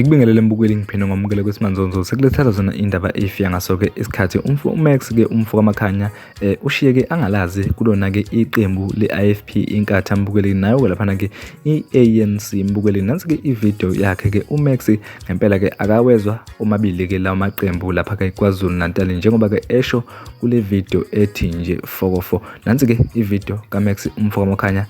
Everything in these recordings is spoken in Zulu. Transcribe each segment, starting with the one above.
Ngikubingelele mbukeli ngiphinde ngamukele kwesimanzonzo sekulethatha zona indaba efika ngasoke isikhathi umfo uMax ke umfo kaMakhanya eh, ushiyeke angalazi kulona ke iqembu le-IFP inkatha mbukeli nayo ke laphana ke i-ANC mbukeli nansi ke ivideo yakhe ke uMax ngempela ke akawezwa omabili ke lawo maqembu lapha ke KwaZulu Natal njengoba ke esho kule video ethi nje fokofo nansi ke ivideo kaMax umfo kaMakhanya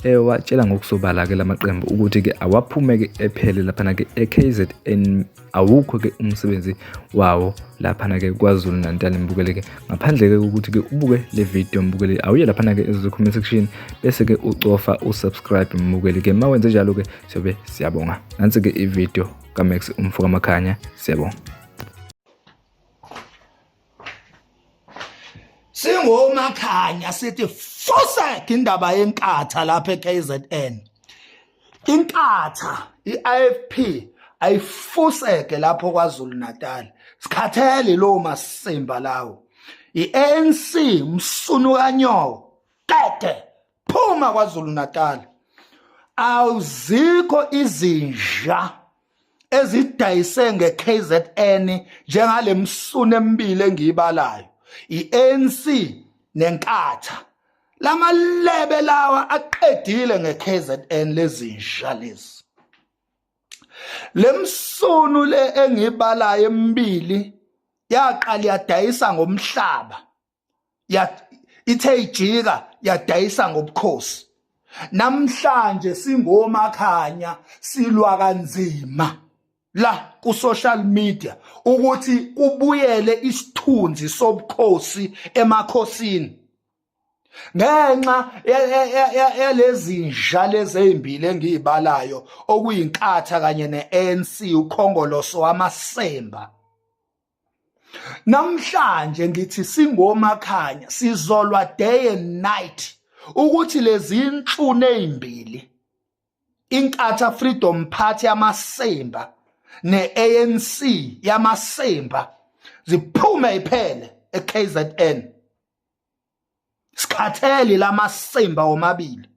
ewatshela ngokusobala ke lamaqembu ukuthi ke awaphume ke ephele laphana ke eKZN awukho ke umsebenzi wawo laphana ke KwaZulu Natal mbukele ke ngaphandle ke ukuthi ke ubuke le video mbukele awuye laphana ke ezo comment section bese ke ucofa usubscribe mbukele ke mawenze njalo ke siyobe siyabonga nansi ke ivideo kaMax umfo kaMakhanya siyabonga. Singomakhanya sithi fusek indaba yenkatha lapha eKZN. Inkatha iIFP ayifuseke lapho KwaZulu Natal. Sikhathele lo masimba lawo. IANC msunu kanyowo. Qede phuma KwaZulu Natal. Awuzikho izinja ezidayise nge-KZN njengale msunu emibili engiyibalayo i-ANC nenkatha lamalebe lawa aqedile nge-KZN lezinja lezi lemsunu le engiyibalayo emibili yaqala yadayisa ngomhlaba ya ithe ijika yadayisa ngobukhosi namhlanje singomakhanya silwa kanzima la ku social media ukuthi kubuyele isithunzi sobukhosi emakhosini ngenxa yalezinja lezi ezimbili engiyibalayo okuyinkatha kanye neANC ukhongoloso wamasemba. Namhlanje ngithi singomakhanya sizolwa day and night ukuthi lezi inhlune ezimbili inkatha Freedom Party yamasimba neANC yamasimba ziphume iphele eKZN. Sikhathele lamasimba womabili.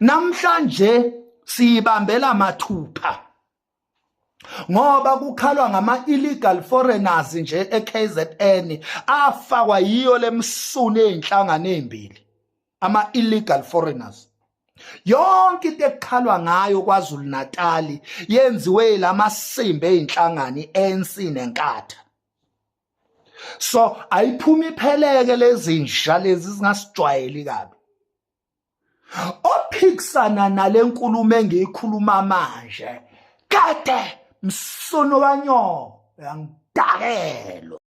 Namhlanje siyibambela mathupha ngoba kukhalwa ngama illegal foreigners nje eKZN afakwa yiyo lemsunu ezinhlangano ezimbili ama illegal foreigners. Yonke into ekukhalwa ngayo KwaZulu Natal yenziwe lamasimba ezinhlangano iANC nenkatha. So ayiphumi ipheleke lezinja lezi zingasijwayeli kabi. Ophikisana nale nkulumo engiyikhuluma manje kade msono kanyoko uyangidakelo.